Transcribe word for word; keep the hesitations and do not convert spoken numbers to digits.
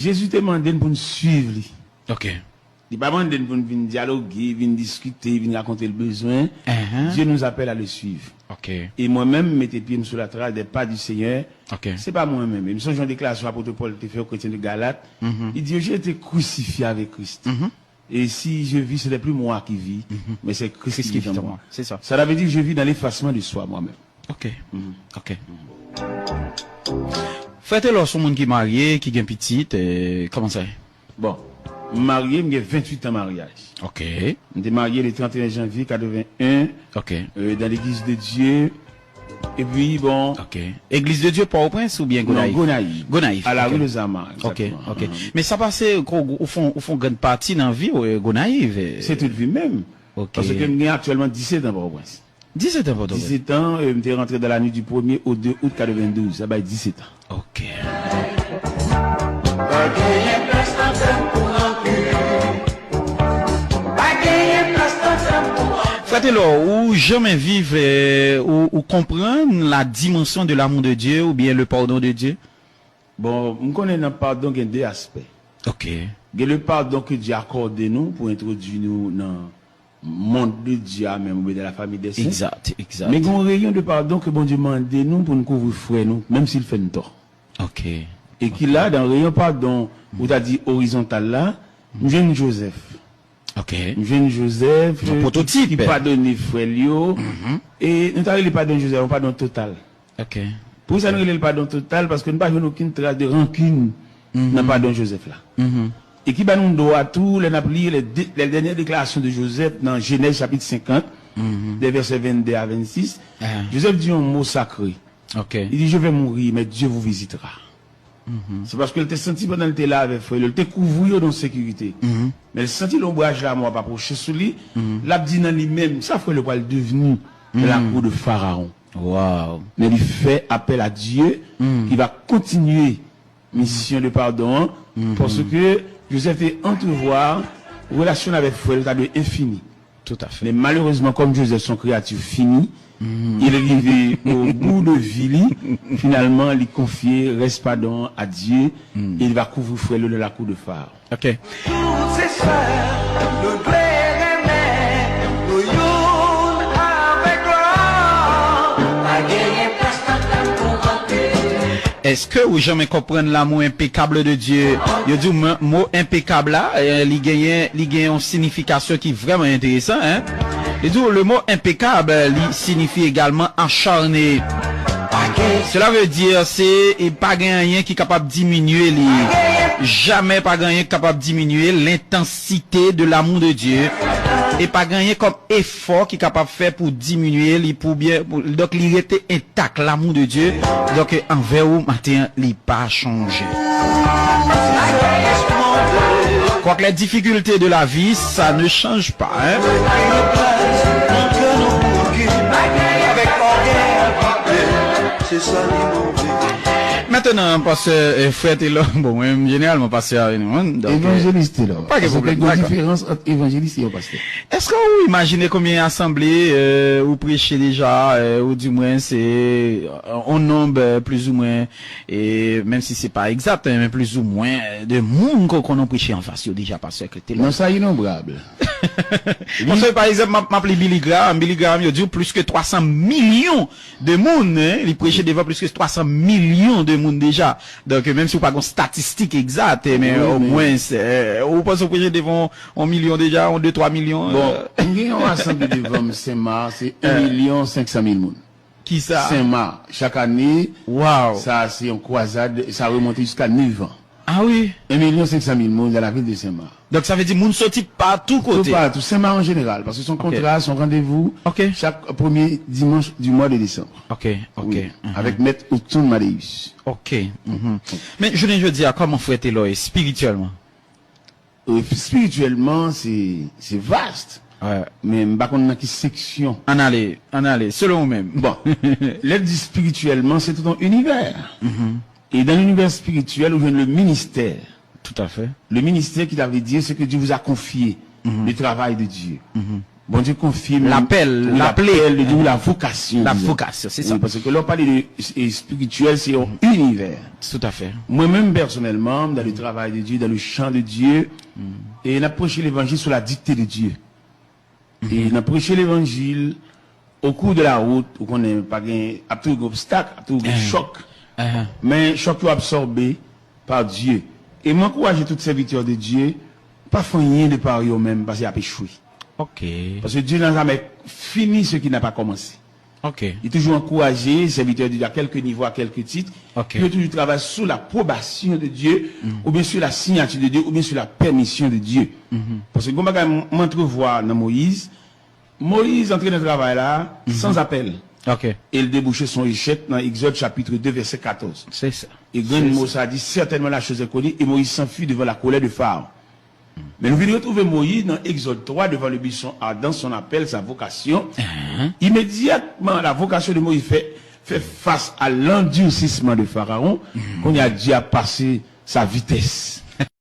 Jezi te mande n pou n suiv li. Ok. Li pa mande n pou n vin dyaloge, vin diskite, vin rakonte l bezwen. Dieu nous appelle à le suivre. Ok. E mwen menm, mete pye m sou latras des pas du Seigneur. Ok. Se pa mwen menm. E m sonje yon deklarasyon apot Pòl te fè aux chrétiens de Galat. Li di yo, j'ai été crucifié avec Christ. Et si je vis, ce n'est plus moi qui vis, mais c'est Christ qui vit en moi. C'est ça. Cela veut dire que je vis dans l'effacement de soi moi-même. Ok. Ok. Frè Telor se yon moun ki marye, ki gen pitit, e, kòman sa ye? Bon, m marye, m gen venntuit an maryaj. Ok. M te marye le trente et un janvier quatre-vingt-un, ok, euh, dans l'église de Dieu. Epi, bon. Ok. Eglise de Dieu Port-au-Prince oubyen Gonayiv? Non, Gonayiv. Gonayiv, à la rue Lozama, exactement. Ok, ok. Men sa pase, ou fè, ou fè yon grann pati nan vi w, e, Gonayiv, e. Se tout vi m menm. Ok. Paske m gen aktyèlman disèt an Port-au-Prince. Disèt an Port-au-Prince. Disèt an, e, m te rantre dans la nuit du premier au deux août quatre-vingt-douze. Sa bay disèt an. Ok. Pa genyen plas nan tanp pou rankin. Pa genyen plas nan tanp pou rankin. Frè Telor, ou janmen viv, e, ou, ou konprann la dimension de l'amour de Dieu oubyen le pardon de Dieu? Bon, m konnen nan padon gen de aspè. Ok. Gen le pardon que Dieu accorde nou pou entwodui nou nan monde de Dieu a menm, oubyen dans la famille des saints. Exact, exact. Men gen yon reyon de padon ke Bondye mande nou pou n kouvri frè nou, menm si l fè n tò. Ok. E ki la, dan reyon padon, ou ta di orizontal la, m jwenn Joseph. Ok. M jwenn Joseph, yon pwototip, ki padone frè l yo. E nou ta rele padon Joseph, yon padon total. Ok. Poukisa nou rele l padon total? Paske nou pa jwenn okenn tras de rankin nan padon Joseph la. E ki ba nou dwa tou, lè n ap li les dé-, les dernières déclarations de Joseph nan Jenèz chapit senkant, de vèsè vennde a vennsis, Joseph di yon mo sakre. Ok. Li di, je vais mourir, mais Dieu vous visitera. Se paske l te santi pandan l te la avèk frè l yo, l te kouvri yo nan sekirite. Men l santi lonbraj lamò ap apwoche sou li, l ap di nan li menm, sa frè l yo pral devni nan lakou de Farawon. Wow. Men li fè apèl a Dye ki va kontinye misyon de padon an, paske Joseph te antrevwa relasyon l avèk frè l yo ta dwe enfini. Tout à fait. Men malerezman, kòm Joseph se yon kreyati fini, il rive au bout de vi li, finalman, li konfye rès padon an a Dye, e li va kouvri frè l yo nan lakou de Farawon. Ok. Tout se sè, nou dwe renmen nou youn avèk lòt. Pa genyen plas nan tanp pou rankin. Èske ou janmen konprann l'amour impeccable de Dieu? Yo di w mo, mo enpekab la, e, li genyen, li gen yon siyifikasyon ki vrèman enteresan, en. Li di w, le mot impeccable, li siyifi egalman acharné. Cela veut dire, se, e pa gen anyen ki kapab diminye li. Jamè pa gen anyen ki kapab diminye l'intensité de l'amour de Dieu. E pa gen anyen kòm efò ki kapab fè pou diminye li, pou byen, pou, donk li rete entak, l'amour de Dieu. Donk, anvè ou, maten an, li pa chanje. Quoique les difficultés de la vie, ça ne change pas, hein. Mentenan, pastè, e, frè Telor, bon, mwen, jeneralman, pastè a, nou, donk, e, evanjelis Telor. Pa gen pwoblèm, dakò. Paske gen yon diferans ant evanjelis e yon pastè. Èske ou imajine konbyen asanble, e, ou preche deja, e, ou di mwen se, e, on nonb, e, plizoumwen, e, menm si se pa egzat, e, men plizoumwen, e, de moun ke w konn preche anfas yo deja, pastè Telor? Non, sa inonbrab. Paske, pa egzanp, m ap, m ap li Billy Graham. Billy Graham, yo di w plis ke twa san milyon de moun, en, li preche devan plis ke twa san milyon de moun deja. Donk, menm si w pa gen statistik egzat, men omwen, e, ou panse w preche devan yon milyon deja, yon de, twa milyon? Bon, m gen yon asanble devan m, Senmak, se yon milyon senk san mil moun. Kisa? Senmak, chak ane, sa se yon kwazad, sa remonte jiska nèf an. Ah wi. Yon milyon senk san mil moun dans la ville de Senmak. Donk, sa vle di moun soti patou kote. Toupatou, Senmak an jeneral, paske se yon kontra, se yon randevou, chak premye dimanch du mois de décembre. Ok, ok. Wi, avèk Mèt Oudson Maléus. Ok. Men jounen jodi a, kòman frè Telor ye espirityèlman? E, espirityèlman, se, se vast. Men m pa konn nan ki seksyon. Ann ale, ann ale, selon ou menm. Bon, lè n di espirityèlman, se tout yon inivè. E dans l'univers spirituel, ou jwenn le ministère. Tout à fait. Le ministère qui, ça veut dire ce que Dieu vous a confié, le travail de Dieu. Bondye konfime Lapèl, wi, laple. Lapèl de Dieu, la vocation. La Dieu. vocation, c'est ça. Oui, parce que là, on parle de spirituel, c'est un univers. Tout à fait. Moi-même, personnellement, dans le travail de Dieu, dans le champ de Dieu, et on a prêché l'évangile sous la dictée de Dieu. Et on a prêché l'évangile au cours de la route, ou konnen pa gen ap toujou gen obstak, ap toujou gen Eh. chòk. Eh. Men chòk yo absòbe pa Dye. E m ankouraje tout sèvitè de Dye, pa fè anyen de pa yo menm, paske y ap echwe. Ok. Paske Dye n'a jamais fini ce qu'il n'a pas commencé. Ok. Li toujou ankouraje sèvitè de Dye a kèlke nivo, a kèlke tit, Ok. pou yo toujou travay sou lapwobasyon de Dye, oubyen sou la siyati de Dye, oubyen sou la pèmisyon de Dye. Paske gon bagay m antrevwa nan Moyiz, Moyiz antre nan travay la san apèl. Ok. E l debouche son echèk nan Egzòd chapit de vèsè katòz. C'est ça. E grenn mo sa di, certainement la chose est connue, et Moïse s'enfuit devant la colère de Pharaon. Men nou vin retwouve Moyiz nan Egzòd twa, devant le buisson ardent, son appel, sa vocation. Imédiatement, la vocation de Moïse fait, fait face à l'endurcissement de Pharaon. Kounye a Dye a pase sa vitès.